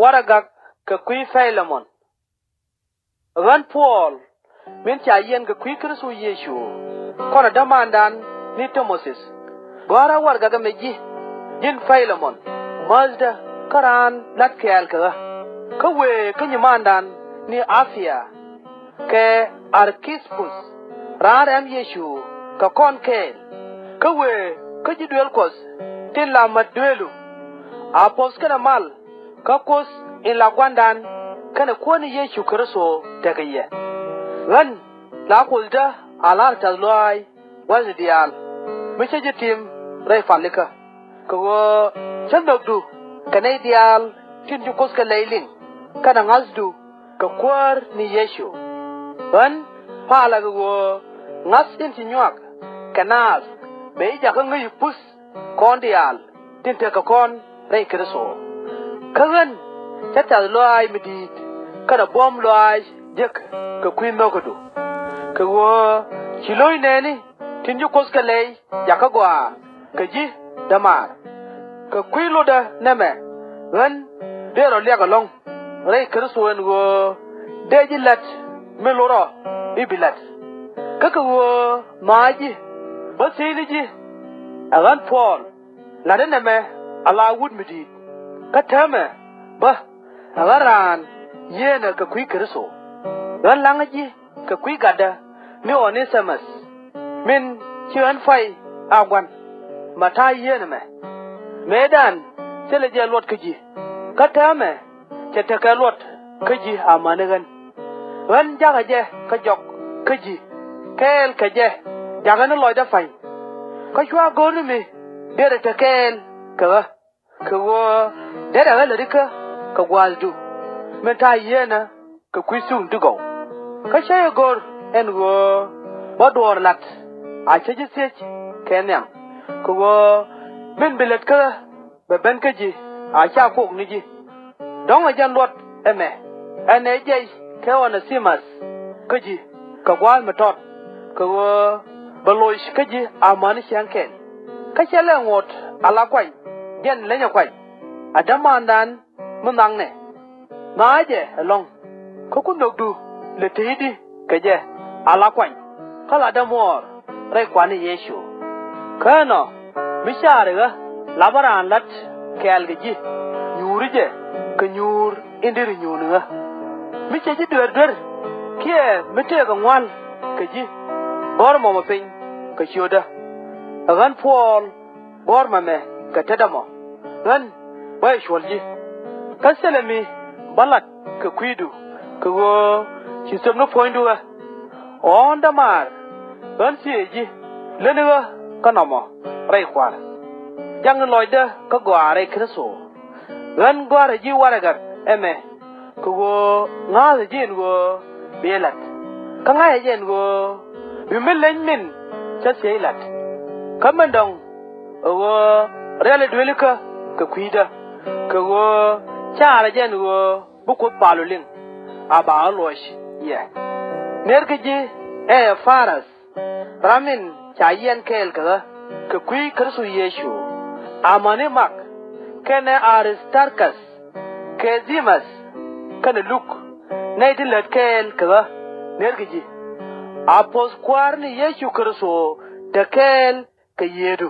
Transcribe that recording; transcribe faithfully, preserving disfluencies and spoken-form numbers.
Warɛgak kɛ kui̱ Pɛy-lɛ-mɔn. Ɣän Puɔl, min ca yiɛn kɛ kui̱ Kritho Yecu, kɔnɛ dämandan ni Ti-mo-thi, gɔ̱a̱rä warɛgak ɛmɛ ji̱, ji̱n Pɛy-lɛ-mɔn, määthdä kä raan la̱t kɛɛl kɛ ɣä. Kä wëë kä nyimandan ni A-pia, kɛ Ar-kip-puth, raan rɛm Yecu kɛ kɔn kɛɛl. Kä wëë kä ji̱ duëël Kuɔth tin la mät dueelu. A puɔ̱th kɛnɛ mal kä Kuoth in la Gua̱a̱ra kɛnɛ Kuäär ni Yecu Kritho tekɛ yɛ. Ɣän la Kuothdä a la̱r tɛ̈th lɔaac wäthni diaal, mi cä ji̱ tim rɛy palikä. Kɛ ɣöö cä nhökdu kɛ nɛy diaal tin ci Kuoth kɛ lɛy liŋ, kɛnɛ ŋa̱thdu kɛ Kuäär ni Yecu. Ɣän palä kɛ ɣöö ŋa̱th in ci nyuak kɛ naath bɛ ji̱ jakä ŋäc puth kɔn diaal tin tekɛ kɔn rɛy Kritho. Kä ɣän cä tɛ̈th lɔaac mi di̱i̱t kɛnɛ buɔ̱m lɔaac jek kɛ kui̱ nho̱kädu. Kɛ ɣöö ci lo̱c nɛɛni tin ci Kuoth kɛ lɛy jakä gɔaa kɛ ji̱ dämaar. Kɛ kui̱ lotdä nɛmɛ ɣän dee rɔ liak ɛlɔ̱ŋ rɛy Kritho ɛn ɣöö dee ji̱ la̱t mi lot rɔ i̱ bi la̱t. Kä kɛ ɣöö nhɔakä ji̱ bä thiecni ji̱, ɛ ɣän Puɔl, la̱tdä nɛmɛ ala wut mi di̱i̱t. Kä täämɛ bä ɛ ɣän raan yieenä kɛ kui̱ Kritho. Ɣän la̱ŋä ji̱ kɛ kui̱ gatdä ni O-nɛ-thi-mäth, min ci ɣän pay a gua̱n, mɛ ta̱a̱ yieenä mɛ. Mëëdan thilɛ jɛ luɔt kä ji̱, kä täämɛ cɛ tekɛ luɔt kä ji̱ amäni ɣän. Ɣän jakä jɛ kä jɔk kä ji̱, kɛɛl kɛ jɛ jakä ni lɔcdä pa̱ny. Kä /cua go̱r ni mi derɛ te kɛɛl kɛ ɣä, kɛ ɣöö derɛ ɣä lätikä kɛ gua̱a̱thdu, min ta̱a̱ yieenä kɛ kui̱ thukni ti gɔw. Kä /cä jɛ go̱r ɛn ɣöö bä duɔ̱ɔ̱r la̱t a cä ji̱ thiec kɛ nhiam, kɛ ɣöö min bi lät kä ɣä bɛ ben kä ji̱ a /ca kok ni ji̱. Dɔ̱ŋ ɛ jɛn luɔt ɛmɛ, ɛn ɛ jiɛc kɛ O-nɛ-thi-mäth kä ji̱ kɛ gua̱a̱th mi tɔt, kɛ ɣöö bɛ loc kä ji̱ amäni ciaŋ kɛl. Kä /cɛ lɛ ŋot ala kuany, jɛn lenyɛ kuany, a dämandan mi nhɔaknɛ. Nhɔakä jɛ ɛlɔ̱ŋ, kä ku nhökdu lɛ tëëkdi kɛ jɛ ala kuany, kä latdä muɔɔr rɛy Kua̱r ni Yecu. Kä ɛnɔ, mi caari ɣä lapä raan la̱t kɛɛl kɛ ji̱, nyuuri jɛ kɛ nyuur in deri nyuuni ɣä. Mi cɛ ji̱ duer duer, kiɛ mi tëëkɛ ŋua̱l kɛ ji̱, go̱r mɔmɔ piny kɛ ciötdä. Ɛ ɣän Puɔl, go̱r mɛmɛ kɛ tetdä mɔ, ɣän bä jɛ cuɔl ji̱. Kä thilɛ mi bä lat kɛ kui̱du, kɛ ɣöö ci thöpni puɔ̱nydu ɣä. Ɣɔ̱ɔ̱n dämaar, ɣän thiëëc ji̱ lätni ɣä kä nɔmɔ rɛy Kua̱r. Jakni lɔcdä kä gɔaa rɛy Kritho. Ɣän gɔ̱a̱rä ji̱ warɛgak ɛmɛ, kɛ ɣöö ŋa̱a̱thä ji̱ ɛn ɣöö bi jɛ la̱t, kä ŋa̱cä jɛ ɛn ɣöö bi mi leny min cä thiec la̱t. Kä min dɔ̱ŋ, ɛ ɣöö rialɛ duëëlikä kɛ kui̱dä, kɛ ɣöö caarä jɛ ɛn ɣöö bi Kuoth pal ɔ liŋ, a ba ɣä luɔc yɛ. Ner kä ji̱ Ɛ-pa-räth, ram in ca yiɛn kɛɛl kɛ ɣä kɛ kui̱ Kritho Yecu, amäni Mak, kɛnɛ A-ris-tar-ka̱th, kɛ Dhi-mäth, kɛnɛ Luk, nɛy ti lät kɛɛl kɛ ɣä, ner kä ji̱. A puɔ̱th Kua̱r ni Yecu Kritho te kɛɛl kɛ yiëëdu.